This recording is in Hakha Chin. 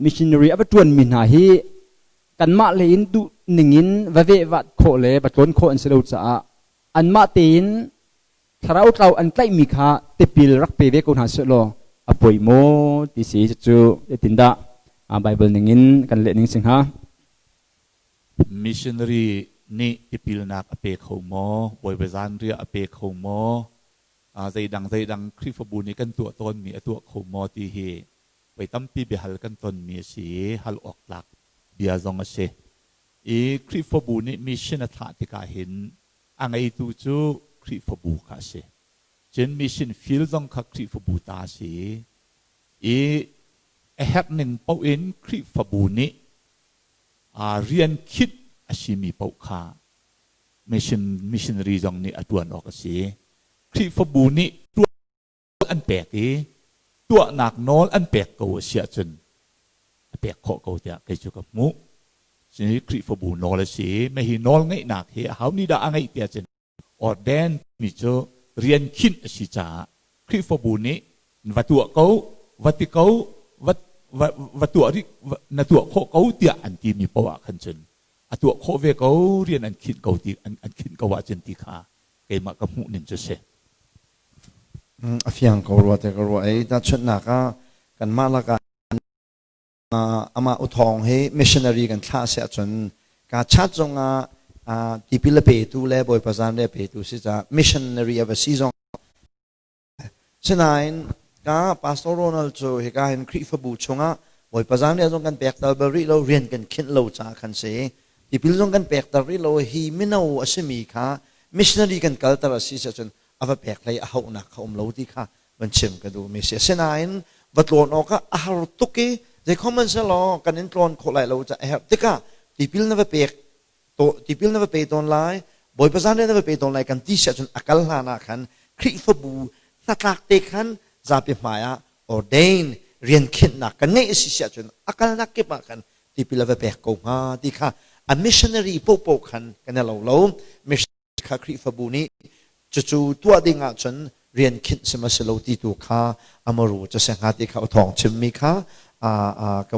Missionary a va ṭuanmi hna hi kanmah lei in duh ningin va vehvat khawh le va tlawn khawh an si lo caah anmah tein thlarau tlau an tlaihmi kha tipil rak pe ve ko hna sehlaw a poi maw ti si. Cucu zeitindah Bible ningin kan leh ning si hnga? Missionary nih tipilnak a pe kho maw? Bawipa zanriah a pe kho maw? Zeidang zeidang Khrihfabu nih kan tuah tawnmi a tuah kho maw ti hi voi tampi biahal kan tonmi a si i hal awk tlak bia zong a si. I Khrihfabu nih mission a thlah tikah hin a ngeitu cu Khrihfabu kha a si. Cun mission field zong kha Khrihfabu ta a si i a herh ning paoh in Khrihfabu nih rian khinh a simi paoh kha mission missionary zong nih a ṭuan awk a si. Khrihfabu nih ṭuan an pek i tuahnak nawl an pek ko a si ahcun a pek khawh ko tiah kei cu ka hmuh. Khrihfabu nawl a si i hi nawl ngeihnak hi aho nih dah a ngeih tiah cun ordain mi cu rian khinh a si caah Khrihfabu nih va tuah ko, va ti ko, va, va, va tuah rih, na tuah khawh ko tiah an timi poah khan cun a tuah khawh ve ko, rian an khinh ko ti an khinh ko ahcun ti kha keimah ka hmuh ning cu si. A fiang ko rua te ka ruah i tahchunhnak ah kanmah lakah amah uthawng hi missionary kan thlah si ahcun ka chat zongah tipil a petu le Bawipa zanriah a petu si caah missionary a va si zong. Sinain ka Pastor Ronald cu hika hin Khrihfabu chungah Bawipa zanriah zong kan pek tal bal rih lo, rian kan khinh lo caah khan si. Tipil zong kan pekter rih lo. Hi mino a simi kha missionary kan kalter a si ahcun a va pek hlei a hauhnak kha um lo ti kha van chim ka duhmi si. Asinain va tlawn awkah a har tuk i zeikhom hmanhsehlaw kan in tlawn khawh lai lo caah a herh tikah tipil na va pek to tipil na va pe tawn lai, Bawipa zanriah na va pe tawn lai kan ti si ahcun a kal hlan ah khan Khrihfabu hnatlak te khan zapi hmai ah ordain rian khinhnak kan ngeih a si si ahcun a kalnak kip ah khan tipil a va pek ko hnga ti kha a missionary popo khan kan i lo lo. Kha Khrihfabu nih cucu tuah ding ahcun rian khinh si ma si lo ti tu kha amaru cu se hnga ti kha thawng chimmi kha ka.